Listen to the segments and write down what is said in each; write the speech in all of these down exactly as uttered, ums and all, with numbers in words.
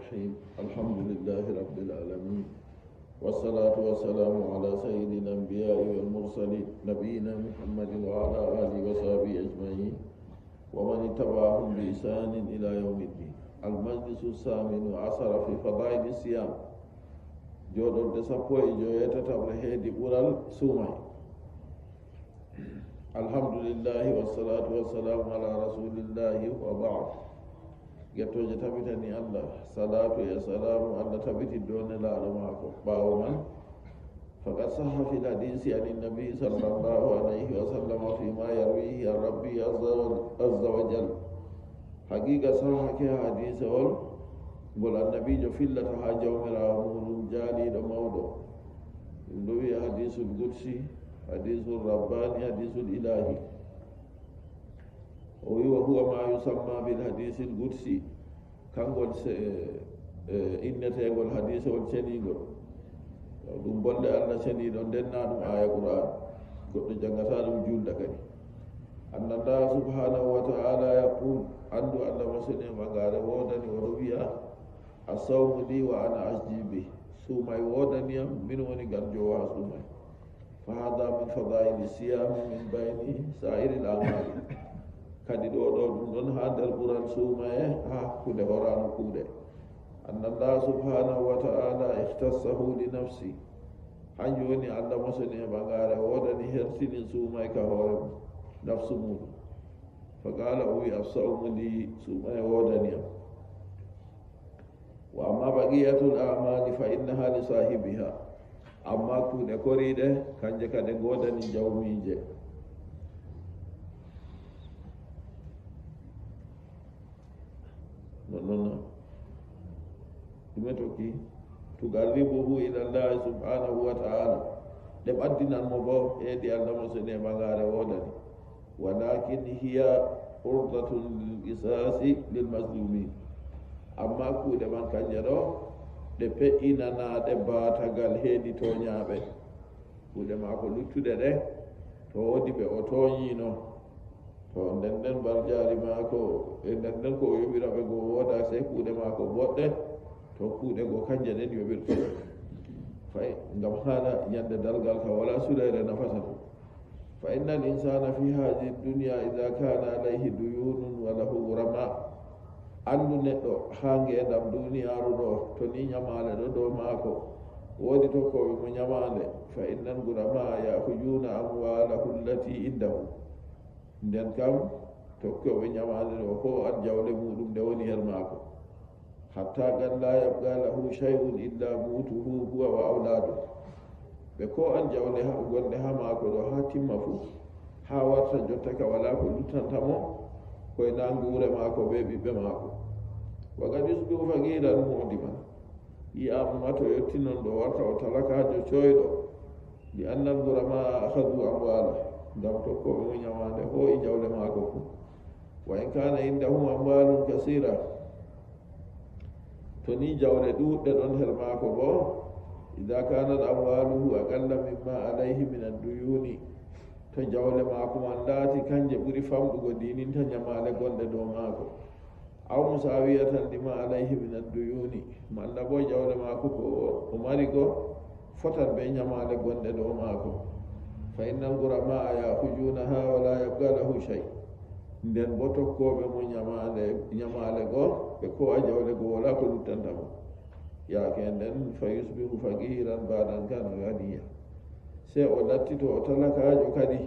الرحيم. الحمد لله رب العالمين. والصلاة والسلام على سيد الأنبياء والمرسلين نبينا محمد وعلى آله وصحبه أجمعين ومن اتبعهم بإحسان إلى يوم الدين. المجلس الثامن عشر في فضائل الصيام. Jooɗorde sappo e joweetataɓre heedi ɓural suumaye. Alhamdulillahi, wassalatu wassalamu ala rasulillahi wa ba'd. Gettooje tabitani Allah, salatu e salamu Allah tabiti dow nelaaɗo maako. Ɓaawo man, faqad sahha fil hadisi anin nabi sallallahu alayhi wa sallam fima yarwihi an rabbi azza wa, azza wa jal. Haqiqa sahake ha hadisewol ngol annabiijo fillata ha Jawmiraawo muuɗum jaaliiɗo mawɗo. Ɗum ɗo wi'a hadisul qudsi, hadisul rabbani, hadisul ilahi. O wi, wa huwa ma yusamma bil hadisil qudsi. Kangol se, e, e, inneteengol hadiisewol ceniingol. Ɗum bolle Allah ceniiɗo, nden na ɗum aaya Qur'an. Goɗɗo jangata ɗum juulda kadi. Anna Allah subhanahu wa ta'ala yaqul, anndu Allah mo sene ɓagaare woodani, o ɗo wi'a, as-sawmu li wa ana ajzi bih. Suumay woodani yam, min woni ganjoowo haa suumay. Fa hada min fadaili siyami min bayni sa'iril a'mali. Kadi ɗo, ɗo ɗum ɗon haa nder ɓural suumaye haa hakkunde horaano kuuɗe. Anna Allah subhanahu wa ta'ala ikhtassahu li nafsi. Hanjum woni Allah mo sene ɓagaare woodani hertini suumay ka hoore mum, nafsu muuɗum. Fa qala, o wi, as-sawmu li, suumay woodani yam. Wa amma baqiyatul a'mali fa innaha li sahibiha. Amma kuuɗe koriiɗe, kanje kadi ngoodani jawmiije. Non, non, non. Ɗume tokki? Tuqarribuhu ila Allah subhanahu wa ta'ala. Ɗe ɓaddinan mo bo, heedi Allah mo sene ɓagaare woodani. Walakin hiya urdatun lil qisasi lil mazlumin. Amma kuuɗe man kanje ɗo, ɗe pe'inanaaɗe baatagal heedi tooñaaɓe. Kuuɗe maako luttuɗe ɗe, to woodi ɓe o tooñino, to nden nden mbarjaari maako, e nden nden ko o yoɓira ɓe go wooda, sey kuuɗe maako boɗɗe, to kuuɗe go kanje ɗen yoɓirte. Fay, ngam haala ñande dargal ka wala suleyre nafata ɗum. Fa innal insana fi hadhihi dunya idha kana alayhi duyunun wa lahu ghurama. Anndu neɗɗo haa ngeendam duniyaaru ɗo, to ni ñamaale ɗo dow maako, woodi tokkooɓe mo ñamaale, fa innal ghurama ya'khudhuna amwalahu allati indahu. Nden kam, tokkooɓe ñamaale ɗo hoo'an jawle muuɗum nde woni her maako. Hatta qad la yabqa lahu shay'un illa qutuhu huwa wa awladuhu. Ɓe koo'an jawle ha-, gonɗe haa maako ɗo haa timma fuu, haa warta jotta ka walaa ko luttanta mo, koy naa nguure maako bee ɓiɓɓe maako. Wa qad yusbihu faqiran mu'diman. Yi'aama ma to yotti non ɗo warta o talakaajo cooyɗo. Li annal ghurama akhadhu amwala. Ngam tokkooɓe mo ñamaande hoo'i jawle maako fuu. Wa in kana indahu amwalun kasira. To ni jawle ɗuuɗɗe ɗon her maako boo, idha kanat amwaluhu aqalla mimma alayhi min ad-duyuni, to jawle maako man laati kanje ɓuri famɗugo diininta ñamaale gonɗe dow maako, aw musawiyatan lima alayhi min ad-duyuni, malla boo jawle maako ko o mari go fotan bee ñamaale gonɗe dow maako, fa innal ghurama'a ya'khuzunaha wa la yabqa lahu shay. Nden boo tokkooɓe mo ñamaale, ñamaale go, ɓe koo'a jawle go, walaa ko luttanta mo. Yaake nden, fa yusbihu faqiran ba'da an kana ghaniya. Sey o lattito o talakaajo kadi,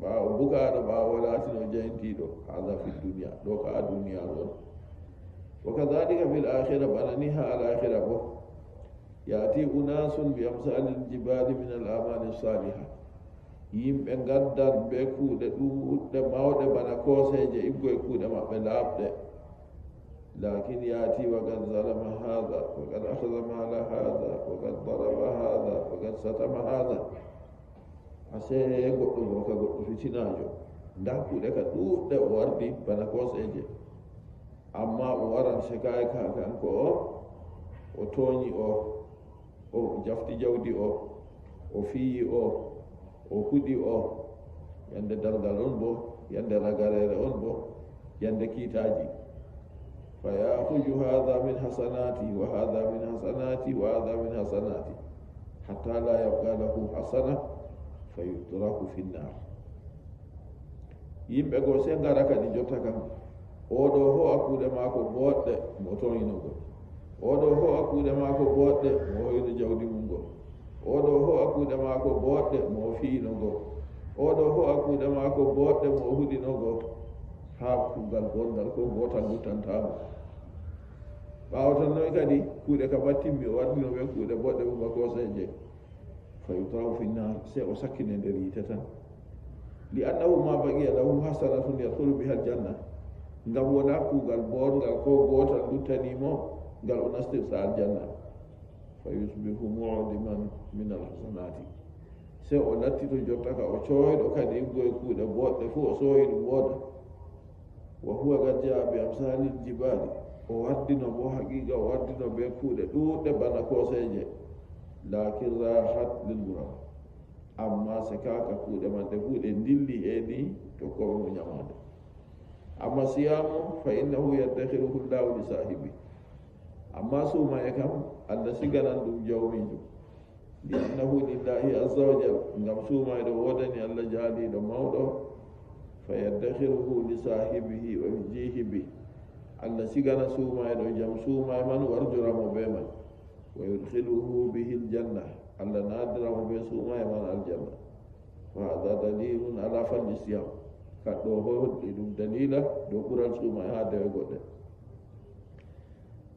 ɓaawo bukaaɗo, ɓaawo o laatino jayntiiɗo. Hadha fi dunya, ɗo ka a duniyaaru on. Wa kadhalika fil akhirah, bana ni ha al akhirah boo. Ya'ti unasun bi amsalil jibali min al a'mali salihah. Yimɓe ngaddan bee kuuɗe ɗuuɗɗe mawɗe bana kooseeje, iggo e kuuɗe maɓɓe laaɓɗe. Lakin ya'ti wa qad zalama hadha, wa qad akhadha mala hadha, wa qad daraba hadha, wa qad shatama hadha. Asee goɗɗo go ka goɗɗo fitinaajo. Ndaa kuuɗe ka ɗuuɗɗe o wardi bana kooseeje. Ammaa o waran sekaay ka kanko o, o tooñi o, o jafti jawdi o, o fiyi o, o huɗi o. Yande darngal on boo, yande ragareere on boo, yande kiitaaji. فيأخذ هذا من حسناته وهذا من حسناته وهذا من حسناته حتى لا يبقى له حسنة فيترك في النار. Yimɓe go sey ngara kadi jotta kam. Oo ɗo hoo'a kuuɗe maako booɗɗe, mo tooyino go. Oo ɗo hoo'a kuuɗe maako booɗɗe, mo hoyno jawdi mum go. Oo ɗo hoo'a kuuɗe maako booɗɗe, mo fiino go. Oo ɗo hoo'a kuuɗe maako booɗɗe, mo huɗino go. Haa kuugal bonngal ko gootal luttantaa mo. Ɓaawo ton noy kadi, kuuɗe ka battimmi, o waddino ɓe kuuɗe boɗɗe uba kooseeje. فيطرح في النار, sey o sakkine nder yiite tan. لأنه ما بقي له حسنة يدخل بها الجنة. Ngam wala kuugal bonngal ko gootal luttani mo, ngal o nastirta aljanna. فيصبح معدما من الحسنات. Sey o lattito jotta ka o cooyɗo kadi, iggoye kuuɗe boɗɗe fuu o sooyi ɗum wooda. وهو قد جاء بأمثال الجبال. O waddino bo, haqiiqa o waddino bee kuuɗe ɗuuɗɗe bana kooseeje. لكن راحت للغرباء. Ammaa sekaaka kuuɗe man ɗe fuu ɗe ndilli e ni tokkooɓe mo nyamaande. أما الصيام فإنه يدخره الله لصاحبه. Ammaa suumaye kam, Allah siganan ɗum jawmiijo. لأنه لله عز وجل, ngam suumayɗo woodani Allah jaaliiɗo mawɗo. فيدخره لصاحبه ويجزيه به. Allah sigana suumayɗo jam suumaye man, warjora mo bee man. ويدخله به الجنة. Allah naadira mo bee suumaye man aljanna. فهذا دليل على فضل الصيام. Kaɗɗo holli ɗum daliila dow ɓural suumaye haa dewe goɗɗe.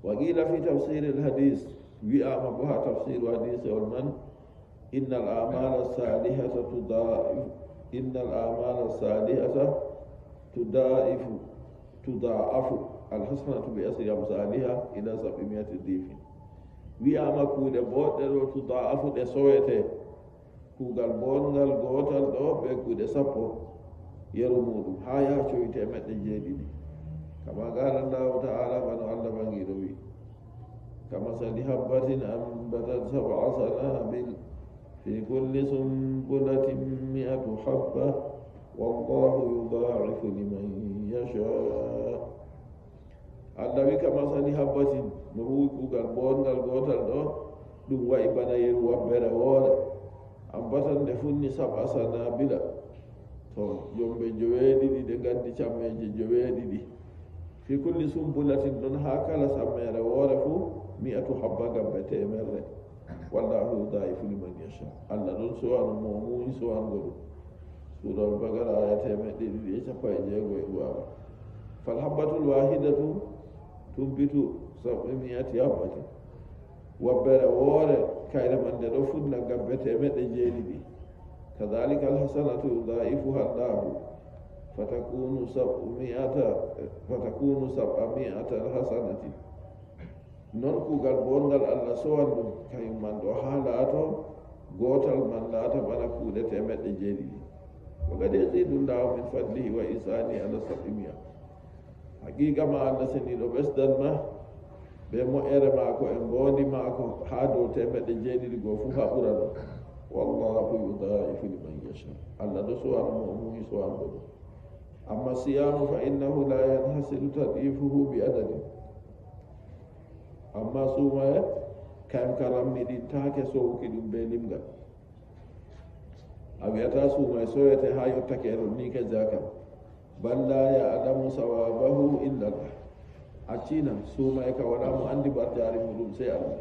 وقيل في تفسير الحديث, wi'aama bo haa tafsiru hadiisewol man, إن الأعمال الصالحة تضاعف، إن الأعمال الصالحة تضاعف، تضاعف الحسنة بعشر أمثالها إلى سبعمائة ضعف. Wi'aama kuuɗe boɗɗe ɗo تضاعف ɗe sowete. Kuugal bonngal gootal ɗo bee kuuɗe sappo yeru muuɗum, haa yaha cowi teemeɗɗe jeeɗiɗi. كما قال الله تعالى, bana Allah Baŋgiiɗo wi'i. كمثل حبة أنبتت سبع سنابل في كل سنبلة مائة حبة والله يضاعف لمن يشاء. Allah wi'i, كمثل حبة, no huwi kuugal bonngal gootal ɗo, ɗum wa'i bana yeru wabbere woore. أنبتت, nde funni, سبع سنابل. To, jombe joweeɗiɗi, ɗe ngaddi cammeeje joweeɗiɗi. في كل سنبلة, ɗon haa kala sammeere woore fuu, مائة حبة, gabbe teemerre. والله يضاعف لمن يشاء. Allah ɗon sowano mo o muuyi sowango ɗum. Suura Al-Baqara, aya teemeɗɗe ɗiɗi e cappanɗe jeego e ɗiɗi. فالحبة الواحدة تنبت سبعمائة حبة. Wabbere woore, kayre man nde ɗo funna gabbe teemeɗɗe jeeɗiɗi. كذلك الحسنة يضاعفها الله فتكون سبعمائة، فتكون سبعمائة حسنة. Non kuugal bonngal Allah sowan ɗum, kayum man ɗo haa laato, gootal man laata bana kuuɗe teemeɗɗe jeeɗiɗi. وقد يزيد الله من فضله وإحسانه على سبعمائة. Haqiiqa ma, Allah seniiɗo ɓesdan ma bee mo'ere maako e mboondi maako haa dow teemeɗɗe jeeɗiɗi go fuu haa ɓura ɗon. والله يضاعف لمن يشاء. Allah ɗo sowano mo o muuyi sowango ɗum. أما الصيام فإنه لا ينحصر تضعيفه بعدد. Ammaa suumaye, kayam ka rammiɗintaake sowuki ɗum bee limgal. A wi'ataa suumaye sowete haa yottake e ɗon ni ka jaakam. بل لا يعلم ثوابه إلا الله. Accina, suumaye ka walaa mo anndi mbarjaari muuɗum sey Allah.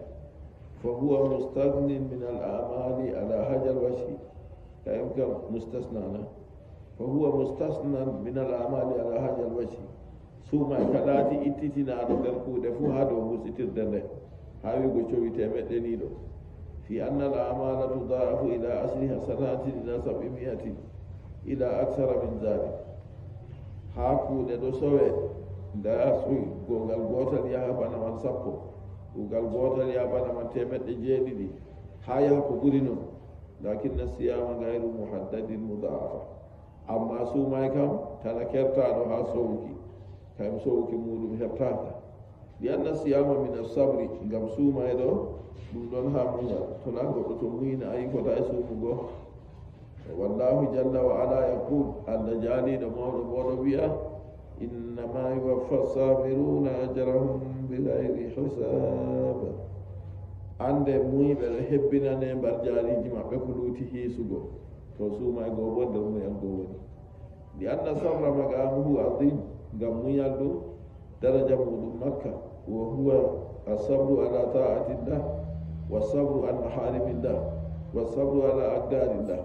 فهو مستثنى من الأعمال على هذا الوجه. Kayam kam mustasna na. فهو مستثنى من الأعمال على هذا الوجه. Suumaye ka laati ittitinaaɗo nder kuuɗe fuu haa dow husitirde nde, haa wi'ugo cowi teemeɗɗe ni ɗo. في أن الأعمال تضاعف إلى عشر حسنات إلى سبعمائة إلى أكثر من ذلك. Haa kuuɗe ɗo sowe, ndaa sowi kuugal gootal yaha bana man sappo, kuugal gootal yaha bana man teemeɗɗe jeeɗiɗi, haa yaha ko ɓuri non. لكن الصيام غير محدد مضاعفة. Ammaa suumaye kam, tana kertaaɗo haa sowuki, kayum sowuki muuɗum heɓtaaka. لأن الصيام من الصبر, ngam suumaye ɗo, ɗum ɗon haa munyal. To naa goɗɗo to munyinaay, fotaay suumugo. والله جل وعلا يقول, Allah jaaliiɗo mawɗo boo ɗon wi'a, إن إنما يوفى الصابرون أجرهم بغير حساب. Annde muuyɓe ɗo hebbinane mbarjaariiji maɓɓe ko luuti hiisugo. To suumaygo boo nder muuyal go woni. لأن الصبر مقامه عظيم. Ngam muuyal ɗum daraja muuɗum makka. وهو الصبر على طاعة الله، والصبر عن محارم الله، والصبر على أقدار الله.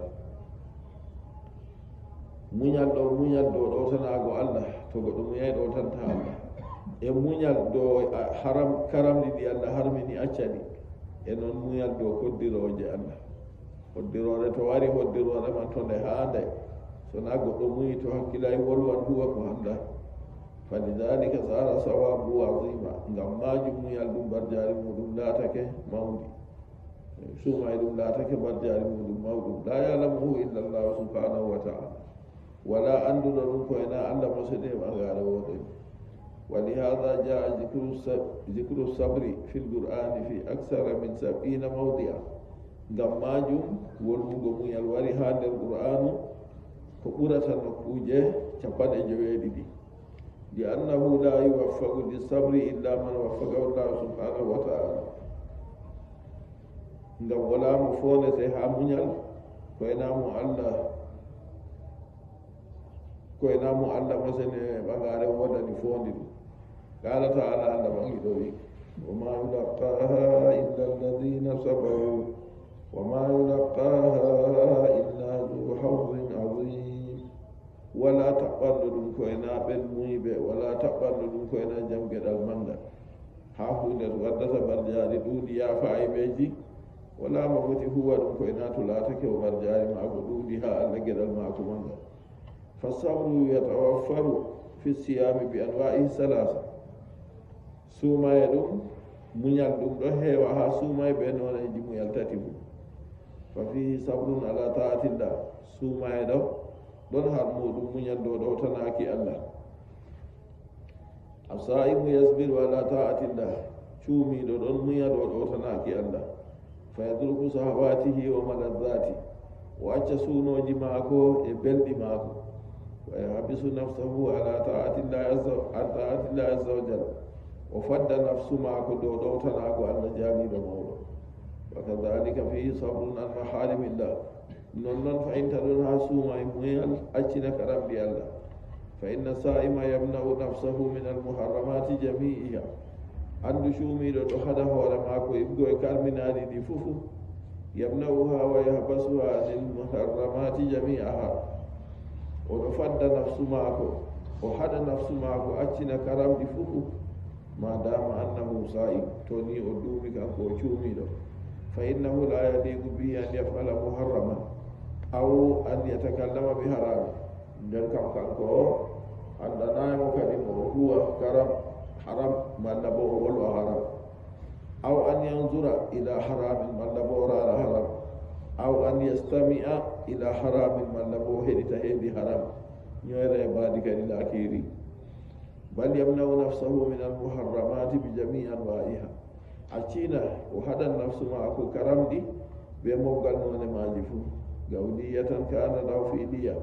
Munyal ɗo, munyal dow ɗowtanaago Allah, to goɗɗo munyay ɗowtanta Allah. E munyal dow, a, haram, karamɗi ɗi Allah harmini acca ɗi. E non munyal dow hoddirooje Allah. Hoddiroore to wari, hoddiroore man to nde haanday. So na goɗɗo munyi to hakkilay wolwan huwa ko handa. فلذلك صار ثوابه عظيما. Ngam maajum munyal ɗum barjaari muuɗum laatake mawndi. Suumayɗum laatake barjaari muuɗum mawɗum. لا يعلمه إلا الله سبحانه وتعالى. Walaa annduɗo ɗum ko ena Allah mo sene ɓagaare wooɗoy. ولهذا جاء ذكر الص-، ذكر الصبر في القرآن في أكثر من سبعين موضعا. Ngam maajum, wolwugo munyal wari haa nder Qur'aanu ko ɓurata nokkuuje cappanɗe joweeɗiɗi. لأنه لا يوفق للصبر إلا من وفقه الله سبحانه وتعالى. Ngam walaa mo foondete haa munyal, ko ena mo Allah, ko ena mo Allah mo sene ɓagaare woodani foondi ɗum. قال تعالى, Allah ɓaŋgiiɗo wi'i, وما يلقاها إلا الذين صبروا وما يلقاها إلا ذو حظ عظيم. Walaa taɓɓanɗo ɗum ko ena ɓen munyɓe, walaa taɓɓanɗo ɗum ko ena jam geɗal manngal. Haa huunde waddata barjaari ɗuuɗi yaafa aybeeji, walaa mo foti huwa ɗum ko ena to laatake o barjaari maako ɗuuɗi haa Allah geɗal maako manngal. فالصبر يتوفر في الصيام بأنواعه الثلاثة. Suumaye ɗum, munyal ɗum ɗo heewa haa suumaye bee nooneeji munyal tati mum. ففيه صبر على طاعة الله. Suumaye ɗo, ɗon har muuɗum munyal dow ɗowtanaaki Allah. الصائم يصبر على طاعة الله. Cuumiiɗo ɗon munya dow ɗowtanaaki Allah. فيترك شهواته وملذاته. O acca suunooji maako e belɗi maako. ويحبس نفسه على طاعة الله عز، عن طاعة الله عز وجل. O fadda nafsu maako dow ɗowtanaago Allah jaaliiɗo mawɗo. وكذلك فيه صبر عن محارم الله. Nonnon fa'inta ɗon haa suumaye munyal accina karamɗi Allah. فإن الصائم يمنع نفسه من المحرمات جميعها. Anndu cuumiiɗo ɗo haɗa hoore maako yiɗgo e kalminaaɗi ɗi fuu. يمنعها ويحبسها عن المحرمات جميعها. O ɗo fadda nafsu maako, o haɗa nafsu maako accina karamɗi fuu. ما دام أنه صائم, to ni o duumi kanko o cuumiiɗo. فإنه لا يليق به أن يفعل محرما أو أن يتكلم بحرام. Nden kam kanko o handanaay mo kadi mo o huwa karam, haram, malla bo o wolwa haram. أو أن ينظر إلى حرام, malla bo o raara haram. أو أن يستمع إلى حرام, malla bo o heɗita heedi haram. Nyoyre e baadi kadi laakiiri. بل يمنع نفسه من المحرمات بجميع أنواعها. Accina o haɗan nafsu maako karamɗi bee moggal noone maaji fuu. قولية كانت أو فعلية.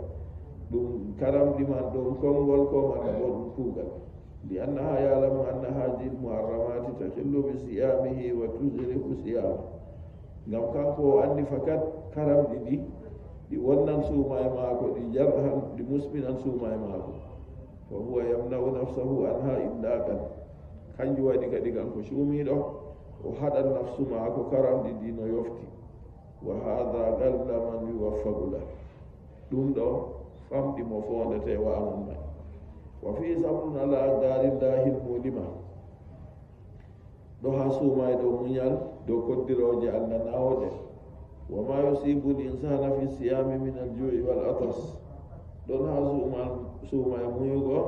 Ɗum karamɗi man ɗum konngol ko malla bo ɗum kuugal. لأنه يعلم أن هذه المحرمات تخل بصيامه وتجرح صيامه. Ngam kanko o anndi fakat karamɗi ɗi, ɗi wonnan suumaye maako, ɗi jarhan, ɗi musɓinan suumaye maako. فهو يمنع نفسه عنها إطلاقا. Kanjum waɗi kadi kanko cuumiiɗo, o haɗan nafsu maako karamɗi ɗi no yofti. وهذا قل من يوفق له. Ɗum ɗo famɗi mo foondete wa amon may. وفيه صبر على أقدار الله المؤلمة. Ɗo haa suumayɗo munyal dow koddirooje Allah naawɗe. وما يصيب الإنسان في الصيام من الجوع والعطش. Ɗon haa suuma-, suumay munyugo,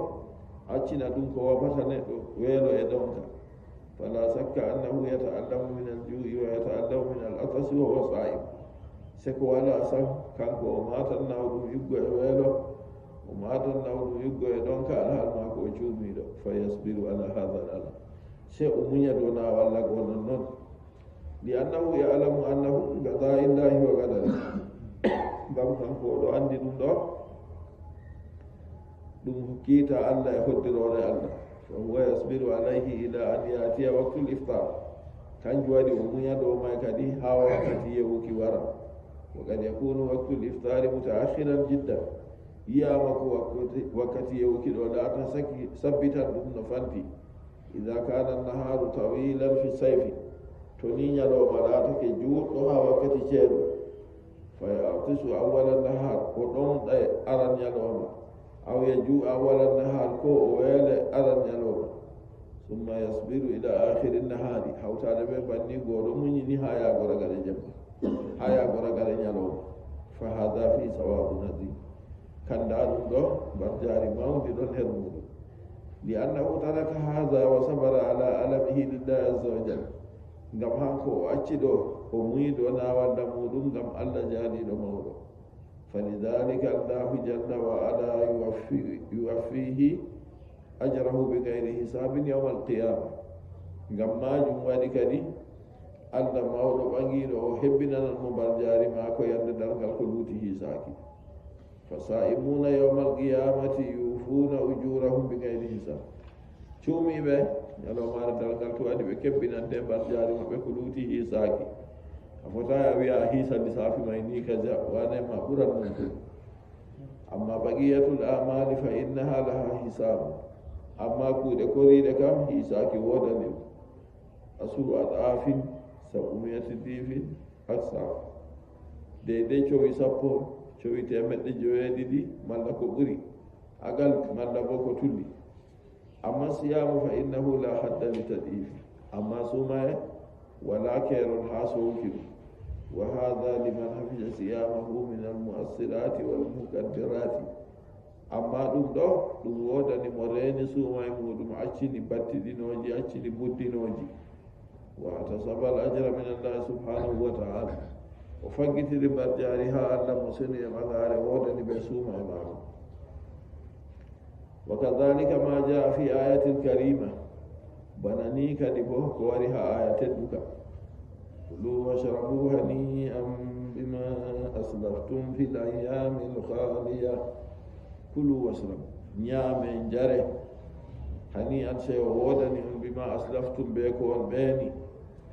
accina ɗum ko wafata neɗɗo weelo e ɗonka. فلا شك أنه يتألم من الجوع ويتألم من العطش وهو صائم. Seko walaa sam, kanko o maatan nawɗum yiggo e weelo, o maatan nawɗum yiggo e ɗonka alhaal maako o cuumiiɗo. فيصبر على هذا الألم. Sey o munya dow naawalla go nonnon. لأنه يعلم أنه قضاء الله وقدره. Ngam kanko o ɗo anndi ɗum ɗo, ɗum hokkiita Allah e hoddiroore Allah. Fa huwa yasbiru alayhi ila an ya'tiya waqtul iftar. Kanjum waɗi o munya dow may kadi haa wakkati yewuki wara. Wa qad yakunu waqtul iftari mutaakhiran jiddan. Yi'aama ko wakkati, wakkati yewuki ɗo laata saki, sabbitan ɗum no fanti. Idha kana an-naharu tawilan fi sayfi. To ni nyalawma laatake juutɗo haa wakkati ceeɗu. Fa ya'tisu awwala nahar, o ɗomɗa aran nyalawma. Aw yaju'a awwala nahar, ko o weele aran nyalawma. Summa yasbiru ila akhiri nahari. Hawtaade be banni, go ɗo munyini haa yaago ragare jemma. Haa yaago ragare nyalawma. Fa hadha fi sawabun azim. Kanda ɗum ɗo, mbarjaari mawndi ɗon her muɗum. Li annahu taraka hadha wa sabara ala alamihi lillahi azza wa jalla. Ngam hanko o acci ɗo, o muyi ɗo naawanda muɗum ngam Allah jaaliiɗo mawɗo. Falidhalika Allahu jalla wa ala yuwaffi-, yuwaffihi ajrahu bi ghayri hisabin yawmal qiyama. Ngam majum waɗi kadi Allah mawɗo ɓaŋiiɗo o hebbinan mo mbarjaari maako yande darngal ko luuti hisaaki. Fasa'imuna yawmal qiyamati yufuna ujurahum bi ghayri hisab. Cuumiiɓe, nyalawmaare darngal to waɗi ɓe kebbinante mbarjaari maɓɓe ko luuti hisaaki. A fotaay a wi'a a hiisa lisaafi may ni kaza, wane ma ɓuran non. Amma baqiyatul a'mali fa innaha laha hisab. Amma kuuɗe koriiɗe kam, hisaaki woodani ɗum. Asru ad'afin, sab'umiyati difin, aksa. Deydey cowi sappo, cowi teemeɗɗe joweeɗiɗi, malla ko ɓuri. Agal, malla bo ko tulli. Amma siyamu fa innahu la hadda li tad'ifi. Amma suumaye, wala keerol haa sowuki ɗum. Wa hadha liman hafija siyamahu min al mu'assirati wal muqaddirati. Amma ɗum ɗo, ɗum woodani mo reeni suumaye muɗum, accini battiɗinooji, accini buddinooji. Wa ihtasaba al ajra min Allah subhanahu wa ta'ala. O faggitiri mbarjaari haa Allah mo seni e ɓagaare woodani ɓe suumaye maako. Wa kadhalika ma jaa fi ayatil karima. Bana ni kadi bo ko wari haa aya tedduka. Kulu washrabu hani'an bima aslaftum fil ayyamil khaliya. Kulu washrabu. Nyaame, njare. Hani'an, seyo woodani on, bima aslaftum, be ko on ɓeeni.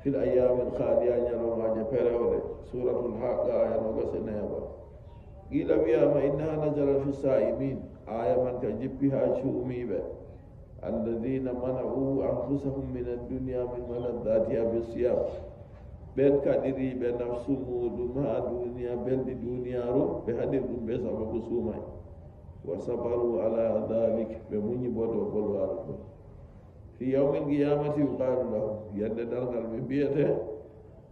Fil ayyamil khaliya, nyalawmaaje perewɗe. Suratul Haqqa, aya nogas e nayaɓa. Qila, wi'aama, innaha nazalat fi sa'imin. Aya man ka jippi haa cuumiiɓe. Alladhina mana'u anfusahum min ad-dunya min maladdatiha bis-siyam. Ɓen kaɗiriiɓe nafsu muuɗum haa duniya, belɗi duniyaaru, ɓe haɗiri ɗum be sababu suumaye. Wa sabaru ala dhalik, ɓe munyi bo dow bolwaaru ɗum. Fi yawmil qiyamati yuqalu lahum, yande darngal ɓe mbi'ete,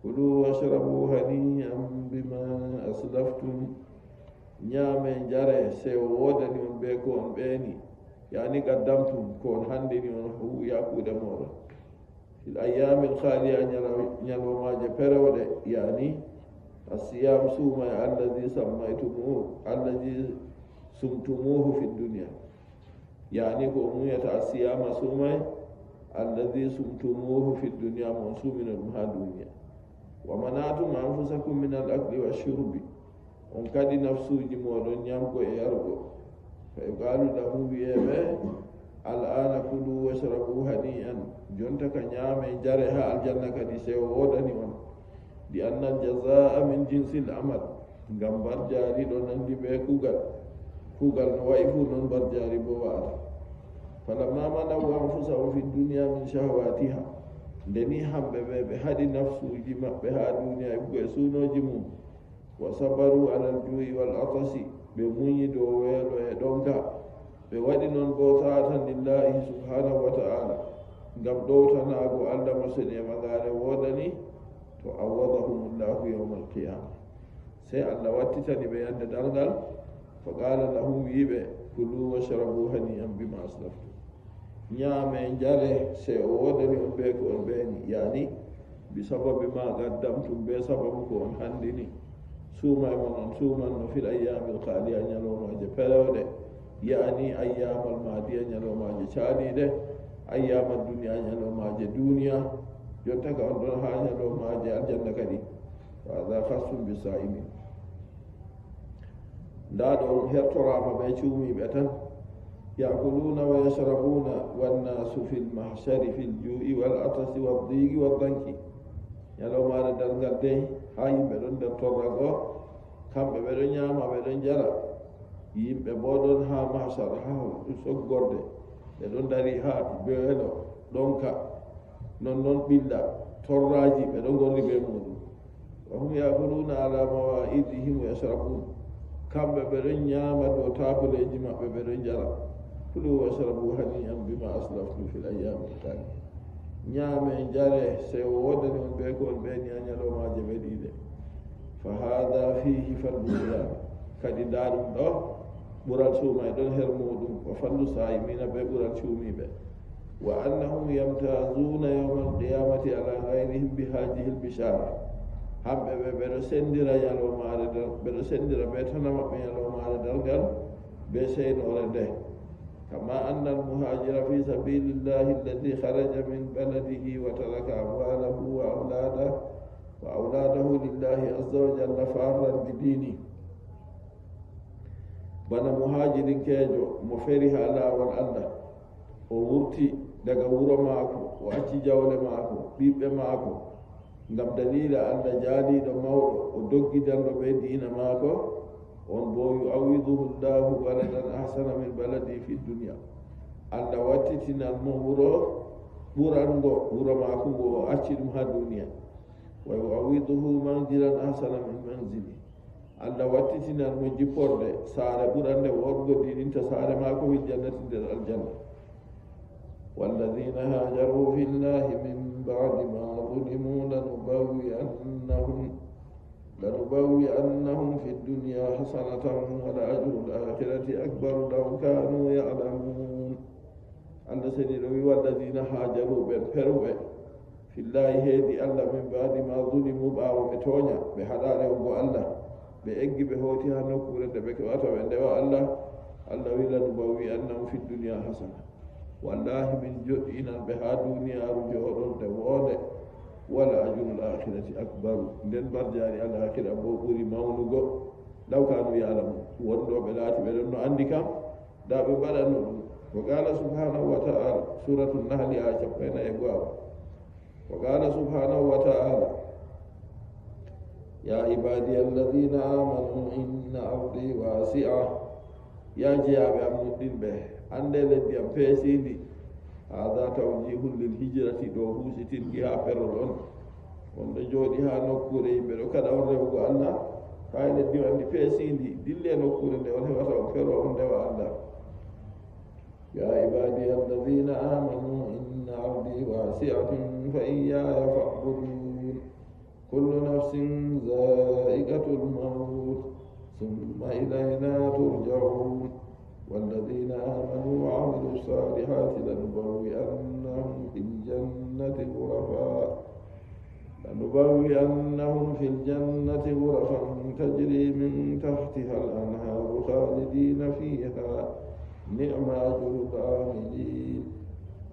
kulu washrabu hani'an bima aslaftum. Nyaame, njare, seyo woodani on be ko on ɓeeni. Yani qaddamtum, ko on handini on huwi haa kuuɗe mooɗon. Fil ayyamil khaliya, nyalaw-, nyalawmaaje perewɗe, yani asiyam, suumaye, allazi sammaytumuhu, allazi sumtumuhu fid dunya. Yani ko o munyata asiyama suumaye, allazi sumtumuhu fid dunya, mo on suumino ɗum haa duniya. Wa mana'tum anfusakum min al akli wash shurbi. On kaɗi nafsuuji mooɗon nyaamgo e yargo. Fa yuqalu lahum, wi'e ɓe, al'ana kulu washrabu hani'an. Jonta ka nyaame, njare haa aljanna kadi seyo woodani on. Li anna al jazaa min jinsil amal. Ngam mbarjaari ɗo nandi be kuugal. Kuugal no wa'i fuu non mbarjaari boo wa'ata. Falamma mana'u anfusahum fid dunya min shahawatiha. Nde ni hamɓe ɓe, ɓe haɗi nafsuuji maɓɓe haa duniya e bugo e suunooji mum. Wa sabaru alal ju'i wal atasi, ɓe munyi dow weelo e ɗonka. Ɓe waɗi non bo ta'atan lillahi subhanahu wa ta'ala, ngam ɗowtanaago Allah mo seni e ɓagaare woodani, to awwadahumullahu yawmal qiyama. Sey Allah wattitani ɓe yande darngal, fa qala lahum, wi'i ɓe, kulu washrabu hani'an bima aslaftum. Nyaame, njare, sey o woodani on bee ko on ɓeeni, yani, bi sababi ma qaddamtum, bee sababu ko on handini. Suumaye mon on suumanno fil ayyaamil xaaliya, nyalawmaaje perewɗe, yani, ayyaamal maadiya, nyalawmaaje caaliiɗe, ayyaamal duniya, nyalawmaaje duniya. Jonta ka on ɗon haa nyalawmaaje aljanna kadi. Wa hadha khassun bi saa'imin. Ndaa ɗo hertoraama bee cuumiiɓe tan. يأكلون ويشربون والناس في المحشر في الجوع والعطش والضيق والضنك. Nyalawmaare darngal dey, haa yimɓe ɗon nder torrago, kamɓe ɓe ɗon nyaama, ɓe ɗon njara. Yimɓe boo ɗon haa mahsar, haa soggorde, ɓe ɗon dari haa weelo, ɗonka. Non non ɓilla, torraaji, ɓe ɗon ngorri bee muuɗum. وهم يأكلون على موائدهم ويشربون. Kamɓe ɓe ɗon nyaama dow taabuleeji maɓɓe, ɓe ɗon njara. كلوا واشربوا هنيئا بما أسلفتم في الأيام الخالية. Nyaame, njare, seyo woodani on bee ko on ɓeeni haa nyalawmaaje ɓe ɗiɗe. فهذا فيه فضل الصيام. Kadi ndaa ɗum ɗo, ɓural suumayɗo ɗon her muuɗum, وفضل الصائمين bee ɓural cuumiiɓe. وأنهم يمتازون يوم القيامة على غيرهم بهذه البشارة. Hamɓe ɓe, ɓe ɗo senndira nyalawmaare dar-, ɓe ɗo senndira bee tana maɓɓe nyalawmaare darngal bee seynoore nde. كما أن المهاجر في سبيل الله الذي خرج من بلده وترك أمواله وأولاده، وأولاده لله عز وجل فارا بدينه. Bana muhajirinkeejo mo feri haa laawol Allah, o wurti daga wuro maako, o acci jawle maako, ɓiɓɓe maako, ngam daliila Allah jaaliiɗo mawɗo, o doggi darngo bee diina maako, on boo يعوضه الله بلدا أحسن من بلده في الدنيا. Allah wattitinan mo wuro ɓurango wuro maako ngo o acci ɗum haa duniya. ويعوضه منزلا أحسن من منزله. Allah wattitinan mo jipporde, saare ɓurande wooɗugo diidinta saare maako fil jannati nder aljanna. والذين هاجروا في الله من بعد ما ظلموا لنبوئنهم، لنبوئنهم في الدنيا حسنة ولأجر الآخرة أكبر لو كانوا يعلمون. Allah seniiɗo wi'i, والذين هاجروا, ɓen feruɓe, في الله, heedi Allah, من بعد ما ظلموا, ɓaawo ɓe toonya, ɓe haɗa rewugo Allah, ɓe eggi, ɓe hooti haa nokkuure nde ɓe keɓata ɓe ndewa Allah. Allah wi'i, لنبوئنهم في الدنيا حسنة. Wallaahi, min jo'inan ɓe haa duniyaaru jooɗorde woonde. ولأجر الآخرة أكبر. Nden mbarjaari alaakhira boo ɓuri mawnugo. لو كانوا يعلمون. Wonno ɓe laati ɓe ɗon no anndi kam, da ɓe mbaɗano ɗum. وقال سبحانه وتعالى، سورة النحل, aya cappanɗe nayi e go'o. وقال سبحانه وتعالى، يا عبادي الذين آمنوا إن أرضي واسعة. Yaa jeyaaɓe am nuɗɗinɓe, anndee leddi am peesiindi. هذا توجيه للهجرة, ɗo huusitinki haa ferol on. On ɗo jooɗi haa nokkuure yimɓe ɗo kaɗa on rewugo Allah, haa leddi on anndi peesiindi, dille nokkuure nde on heɓata on fero on ndewa Allah. يا عبادي الذين آمنوا إن أرضي واسعة فإياي فاعبدون. كل نفس ذائقة الموت ثم إلينا ترجعون. والذين آمنوا وعملوا الصالحات لنبوئنهم في الجنة غرفا، لنبوئنهم في الجنة غرفا تجري من تحتها الأنهار خالدين فيها، نعم أجر العاملين،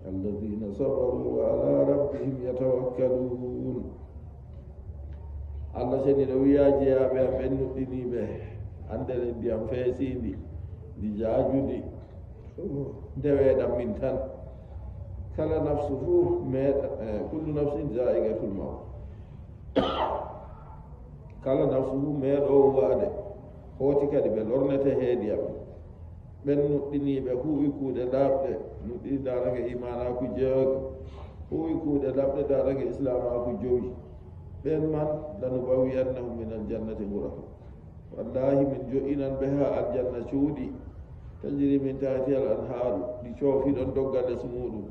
الذين صبروا وعلى ربهم يتوكلون. Allah seniiɗo wi'i, yaa jeyaaɓe am ɓen nuɗɗiniiɓe, anndee leddi am feesiindi, ndi jaajundi, ndeweeɗam min tan. Kala nafsu fuu meeɗa, eh, كل نفس ذائقة الموت. Kala nafsu fuu meeɗoowo wa'ade, hooti kadi ɓe lornete heedi am. Ɓen nuɗɗiniiɓe huuwi kuuɗe laaɓɗe, nuɗɗini daarake iimaanaaku jeego, huuwi kuuɗe laaɓɗe daarake islaamaaku jowi. Ɓen man, لنبوئنهم من الجنة غرفا. Wallaahi, min jo'inan ɓe haa aljanna cuuɗi, تجري من تحتها الأنهار, ɗi coofi ɗon dogga les muuɗum.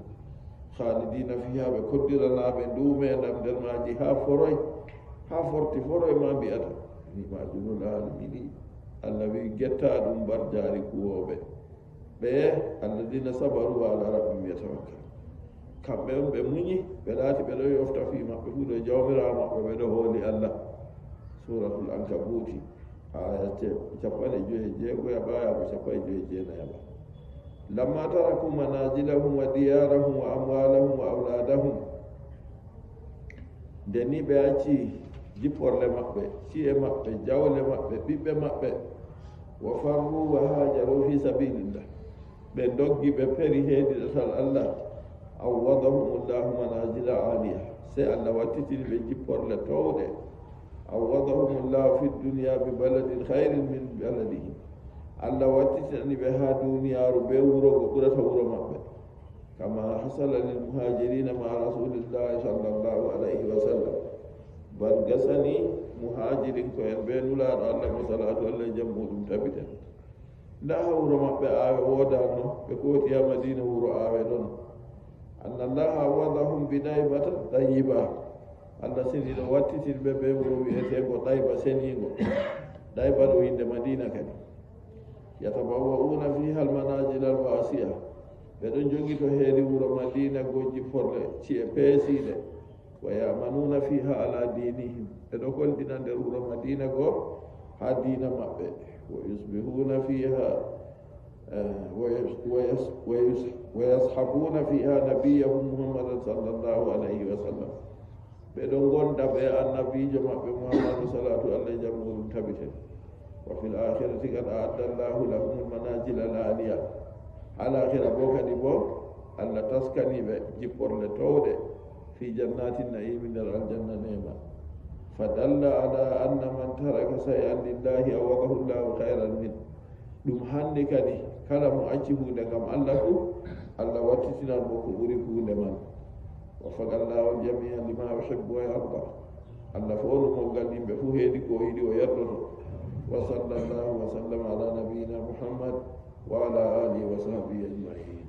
خالدين فيها, ɓe koddiranaaɓe nduumeendam nder maaji haa foroy, haa forti foroy ma mbi'ata, نعم أجر العاملين. Allah wi'i, gettaaɗum mbarjaari kuwooɓe. Ɓe, الذين صبروا وعلى ربهم يتوكلون. Kamɓe on ɓe munyi, ɓe laati ɓe ɗon yofta fii maɓɓe fuu dow Jawmiraawo maɓɓe, ɓe ɗon hooli Allah. Suuratul Ankabuuti, aya ce-, cappanɗe jowi e jeego, yaɓa, aya ko cappanɗe jowi e jeenayi, yaɓa. لما تركوا منازلهم وديارهم وأموالهم وأولادهم. Nde ni ɓe acci jipporle maɓɓe, ci'e maɓɓe, jawle maɓɓe, ɓiɓɓe maɓɓe. وفروا وهاجروا في سبيل الله. ɓe ndoggi, ɓe peri heedi ɗatal Allah, awwadahumullahu manazila aliya, sey Allah wattitini ɓe jipporle towɗe. Awwadahumullahu fid dunya bi baladin khairin min baladihim. Allah wattitinani ɓe haa duniyaaru bee wuro ngo ɓurata wuro maɓɓe. Kama hasala lil muhajirina ma rasulillahi sallallahu alayhi wa sallam. Bana gasani muhajirinko'en bee Nulaaɗo Allah, mo salaatu Allah e jam muuɗum tabita. Ndaa haa wuro maɓɓe aawe woodaano, ɓe kooti haa Madiina, wuro aawe ɗon. Anna Allaha awwadahum bi daybata tayyiba. Allah seniiɗo wattitini ɓe bee wuro wi'eteego Dayba seniingo. Dayba ɗo innde Madiina kadi. Yatabawwa'una fiha al-manazila al-wasi'a. Ɓe ɗon jogito heedi wuro Madiina go jipporle ci'e peesiiɗe. Wa ya'manuna fiha ala dinihim. Ɓe ɗo kolɗina nder wuro Madiina go haa diina maɓɓe. Wa yusbihuna fiha, eh, wa yas-, wa yas-, wa yas-, wa yashabuna fiha nabiyyahum Muhammadan sallallahu alayhi wa sallam. Ɓe ɗon ngonda bee annabiijo maɓɓe Muhammadu, salaatu Allah e jam muuɗum tabita. Wa fil akhirati qad a'adda Allahu lahumul manazila al-aliya. Haa laakhira boo kadi boo, Allah taskani ɓe jipporle towɗe, fi jannatin na'imi, nder aljanna neema. Fadalla ala anna man taraka shay'an lillahi awwadahu Allahu khayran min. Ɗum handi kadi, kala mo acci huunde ngam Allah fuu, Allah wattitinan mo ko ɓuri huunde man. Waffaqallahu al-jami'a lima yuhibbu wa yarda. Allah fownu moggal yimɓe fuu heedi ko o yiɗi o yerdoto. Wa sallallahu wa sallama ala nabiyyina Muhammad wa ala alihi wa sahbihi ajma'in.